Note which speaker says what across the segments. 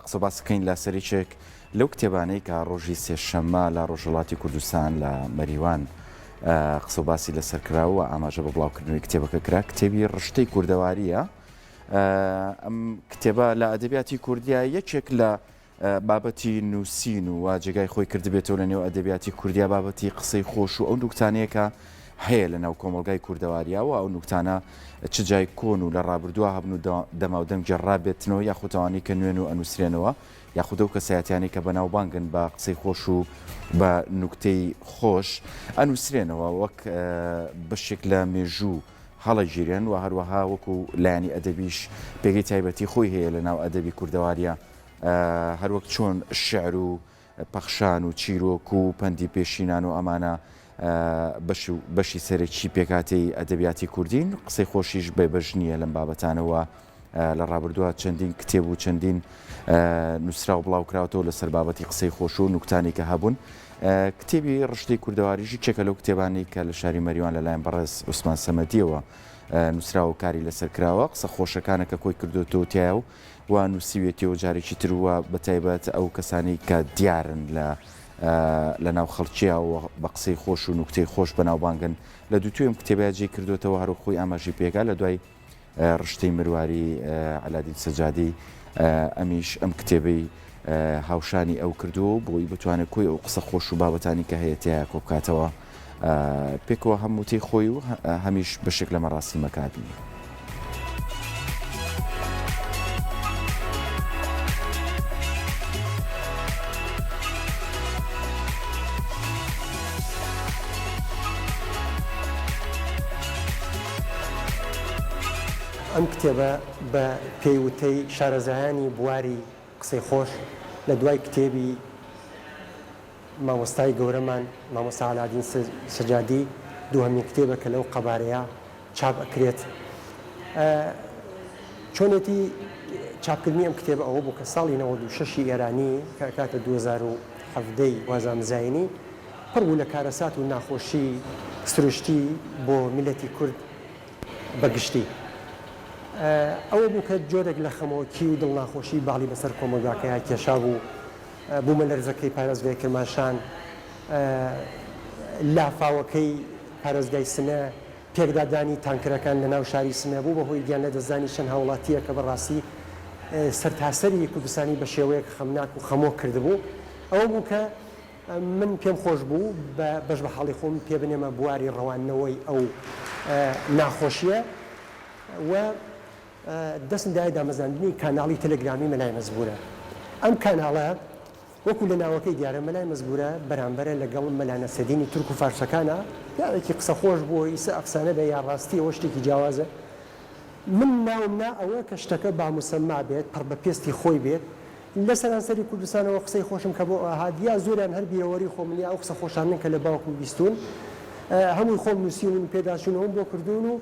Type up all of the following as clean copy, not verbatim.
Speaker 1: قسە باس بکەین لە سەرێکێک لەو کتێبانەی کە ڕۆژی سێشەممە لە ڕۆژهەڵاتی کوردستان لە مەریوان قسە باسی لەسەر کرا و ئاماژە بە بڵاوکردنەوەی کتێبەکە کرا کتێبی ڕشتەی کوردەواریە ئەم کتێبە لە ئەدەبیاتی کوردیا یەکێک لە بابەتی نووسین و وا جێگای خۆی کردبێتەوە لە نێو ئەدەبیاتی کوردیا بابەتی قسەی خۆش و ئەو نوکتانەیە کە هەیە لە ناو کۆمەڵگای کوردەواریا و ئەو نوکتانە چ جای کۆن و لە ڕابردووە هەبن و دەماودەم گێڕرابێتنەوە یاخود ئەوانەی کە نوێن و ئەنووسرێنەوە یاخود ئەو کەسایەتیانەی کە بەناوبانگن بە قسەی خۆش و بە نوکتەی خۆش ئەنووسرێنەوە وەک بەشێک لە مێژوو هەڵەگیرێن و هەروەها وەکو لایەنی ئەدەبیش پێگەی تایبەتی خۆی هەیە لە ناو ئەدەبی کوردەواریا هەروەک چۆن شیعر و پەخشان و چیرۆک و پەندی پێشینان و ئەمانە بەش و بەشی سەرەکی پێکهاتەی ئەدەبیاتی کوردین، قسەی خۆشیش بێبەش نییە لەم بابەتانەوە. لە ڕابردووە چەندین کتێب و چەندین نووسراو بڵاوکراوەتەوە لەسەر بابەتی قسەی خۆش و نوکتانی کە هەبوون. کتێبی ڕشتەی کوردەواریش یەکێکە لەو کتێبانەی کە لە شاری مەریوان لەلایەن بەڕێز عوسمان سەمەدییەوە نووسراوە و کاری لەسەر کراوە. قسە خۆشەکانە کە کۆی کردۆتەوە تیایا و و نووسیوێتیەوە جارێکی تر و بە تایبەت ئەو کەسانەی کە دیارن لە لە ناو خەڵکییا و بە قسەی خۆش و نوکتەی خۆش بەناوبانگن لە دووتوێ ئەم کتێبەیا جێی کردۆتەوە هەروەک خۆی ئاماژەی پێکا لە دوای ڕشتەی مرواری عەلادین سەجادی ئەمیش ئەم کتێبەی هاوشانی ئەو کردووە و بۆی بتوانێت کۆی ئەو قسە خۆش و بابەتانی کە هەیە تیایا کۆبکاتەوە پێکەوە هەم وتەی خۆی و هەمیش بەشێک لە مەراسیمەکە بینی.
Speaker 2: ئەم کتێبە بە پێی وتەی شارەزایانی بواری قسەی خۆش لە دوای کتێبی مامۆستای گەورەمان مامۆستا عەلادین سەجادی دووهەمین کتێبە کە لەو قەبارەیە چاپ ئەکرێت. چۆنێتی چاپکردنی ئەم کتێبە ئەوە بوو کە ساڵی 96 ی ئێرانی کە ئەکاتە 2017 ی وازام زاینی پڕ بوو لە کارەسات و ناخۆشی سروشتی بۆ میللەتی کورد بە گشتی. ئەوە بوو کە جۆرێک لە خەمۆکی و دڵناخۆشی باڵی بەسەر کۆمەڵگاکەیا کێشابوو. بوومەلەرزەکەی پارێزگای کرماشان، لافاوەکەی پارێزگای سنە، پێکدادانی تانکرەکان لە ناو شاری سنە بوو بە هۆی گیانلەدەستدانی چەند هاوڵاتییەک کە بەڕاستی سەرتاسەری کوردستانی بە شێوەیەک خەمناک و خەمۆک کردبوو. ئەوە بوو کە من پێم خۆش بوو بە بەش بە حاڵی خۆم پێ بنێمە بواری ڕەواندنەوەی ئەو ناخۆشییە و دەستم دایە دامەزراندنی کاناڵی تەلەگرامی مەلای مەزبوورە. ئەم کاناڵە وەکو لە ناوەکەی دیارە مەلای مەزبوورە بەرامبەرە لەگەڵ مەلا نەسرەدینی تورک و فارسەکانا، پیاوێکی قسە خۆش بووە ئیسە ئەفسانە بێ یا ڕاستی ئەوە شتێکی جیاوازە. من ناوم نا ئەوە کە شتەکە با موسەمما بێت، پڕ بە پێستی خۆی بێت. لە سەرانسەری کوردستانەوە قسەی خۆشم کە بۆ ئەهات یا زۆریان هەر بیرەوەری خۆمن یا ئەو قسە خۆشانەن کە لە باوکم بیستوون هەمووی خۆم نووسیومن و پێداچوونەوەم بۆ کردوون و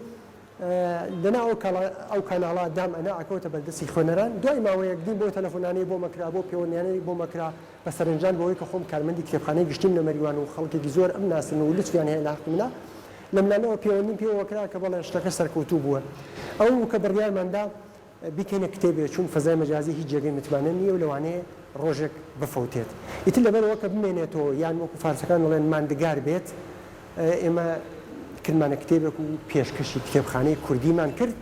Speaker 2: لەناو ئەو کاناڵە دام ئەنا ئەکەوتە بەردەستی خوێنەران، دوای ماوەیەک دیم بەو تەلەفۆنانەی بۆم ئەکرا، بەو پێوەندیانەی بۆم ئەکرا، بە سەرنجدان بەوەی کە خۆم کارمەندی کتێبخانەی گشتیم لە مەریوان و خەڵکێکی زۆر ئەمناسن و لوتفیان هەیە لە هەقی منا، لەملانەوە پێوەندیم پێوە کرا کە بەڵێ شتەکە سەرکەوتوو بووە. ئەوە بوو کە بڕیارمان دا بیکەینە کتێبێ، چون فەزای مەجازی هیچ جێگەی متمانە نییە و لەوانەیە ڕۆژێک بفەوتێت. ئیتر لەبەرئەوە کە بمێنێتەوە یان وەکو فارسەکان دەڵێن ماندگار بێت، ئێمە کردمانە کتێبێک و پێشکەشی کتێبخانەی کوردیمان کرد.